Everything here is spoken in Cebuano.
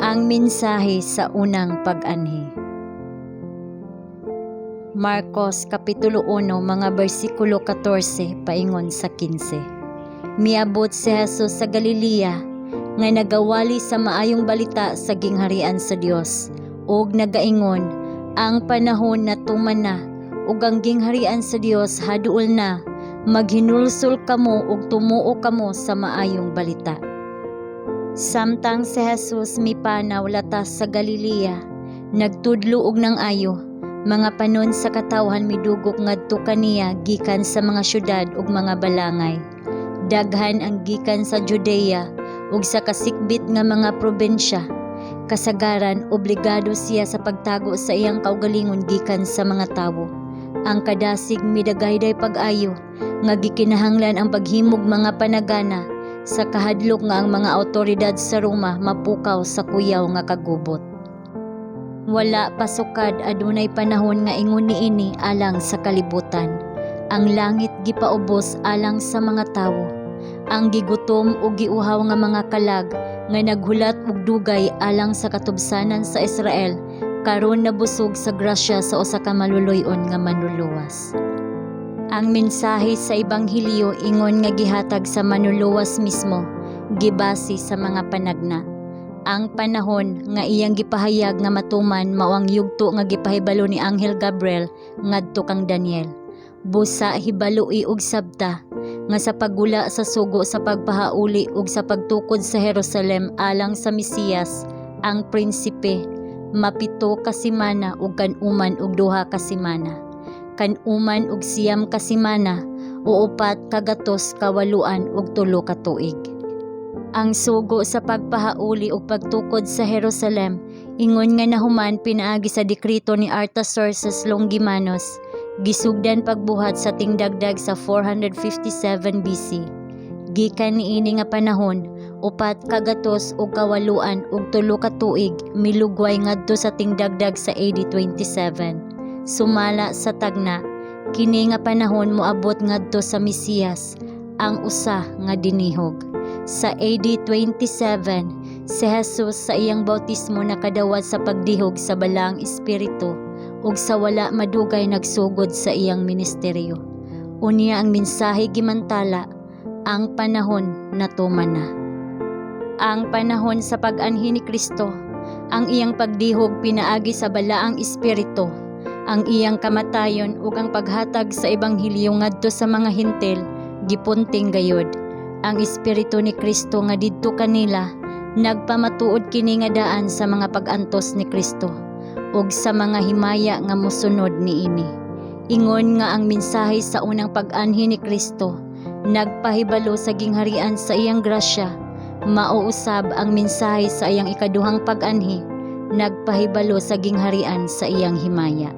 Ang mensahe sa unang pag-anhi. Marcos Kapitulo 1, mga bersikulo 14 paingon sa 15. Miabot si Jesus sa Galilea nga nagawali sa maayong balita sa gingharian sa Dios ug nagaingon, "Ang panahon natuman na ug ang gingharian sa Dios haduol na. Maghinulsol kamo ug tumuo kamo sa maayong balita." Samtang si Jesus mipanaw latas sa Galilea, nagtudlo og nang-ayo, mga panon sa katawhan midugok ngadto kaniya gikan sa mga syudad ug mga balangay. Daghan ang gikan sa Judea ug sa kasikbit nga mga probinsya. Kasagaran, obligado siya sa pagtago sa iyang kaugalingon gikan sa mga tawo. Ang kadasig midagayday pag-ayo nga gikinahanglan ang paghimog mga panagana sa kahadlok nga ang mga awtoridad sa Roma mapukaw sa kuyaw nga kagubot. Wala pa sukad adunay panahon nga ingon niini alang sa kalibutan. Ang langit gipaubos alang sa mga tawo. Ang gigutom ug giuhaw nga mga kalag nga naghulat og dugay alang sa katubsanan sa Israel karon nabusog sa grasya sa usa ka maluluy-on nga Manluluwas. Ang mensahe sa Ebanghelyo ingon nga gihatag sa Manluluwas mismo, gibase sa mga panagna. Ang panahon nga iyang gipahayag nga matuman mao ang yugto nga gipahibalo ni Anghel Gabriel ngadto kang Daniel. Busa hibaloi og sabta nga sa paggula sa sugo sa pagpahauli ug sa pagtukod sa Jerusalem alang sa Mesiyas, ang prinsipe, mapito ka semana ug kan-uman og 2 ka semana, kan-uman og 9 ka semana o 483 ka tuig. Ang sugo sa pagpahauli ug pagtukod sa Jerusalem ingon nga nahuman pinaagi sa dekreto ni Artaxerxes Longimanus, gisugdan pagbuhat sa tingdagdag sa 457 BC. Gikan niini nga panahon, 483 ka tuig milugway ngadto sa tingdagdag sa AD 27. Sumala sa tagna, kini nga panahon moabot ngadto sa Mesiyas, ang usa nga dinihog. Sa AD 27, si Jesus sa iyang bautismo nakadawat sa pagdihog sa Balaang Espiritu ug sa wala madugay nagsugod sa iyang ministeryo. Unya ang mensahe gimantala, "Ang panahon natuman na." Ang panahon sa pag-anhi ni Kristo, ang iyang pagdihog pinaagi sa Balaang Espiritu, ang iyang kamatayon ug ang paghatag sa ebanghelyo ngadto sa mga Hentil gipunting gayod. Ang espiritu ni Kristo nga didto kanila nagpamatuod kini nga daan sa mga pag-antos ni Kristo ug sa mga himaya nga mosunod niini. Ingon nga ang mensahe sa unang pag-anhi ni Kristo nagpahibalo sa gingharian sa iyang grasya, mao usab ang mensahe sa iyang ikaduhang pag-anhi nagpahibalo sa gingharian sa iyang himaya.